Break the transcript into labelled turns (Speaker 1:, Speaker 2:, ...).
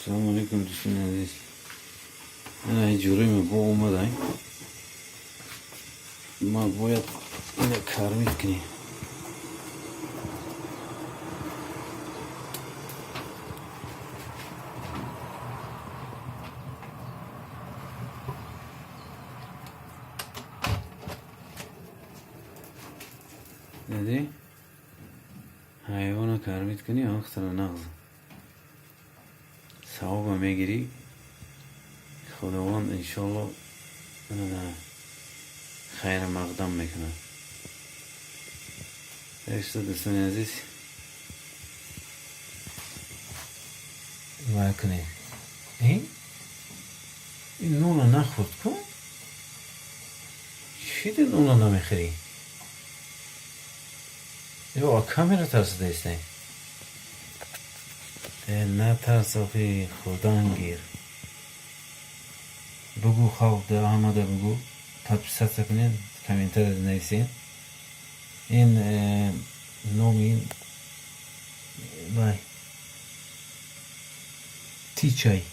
Speaker 1: Салому алейкум, дӯстони азиз. Ана ҷурими бо омадай. Ма бояд ина кормить кунем. Диди? Ҳайвона кормить кунӣ, ҳақтара нағз. Савоба мегирӣ. Худованд, иншолло, хайра мақдам мекунад. Так что, дӯстони азиз, вай кунед. Ин нона нахӯрд ку? Чӣ ди нона намехӯрӣ? Ё камера тарсида истай? Натарс охи, хӯрдан гир. Бугӯ, халқ ҳамада бугӯ, подписаться кунед, комментария нависед. Ин номи ин вай Тичай.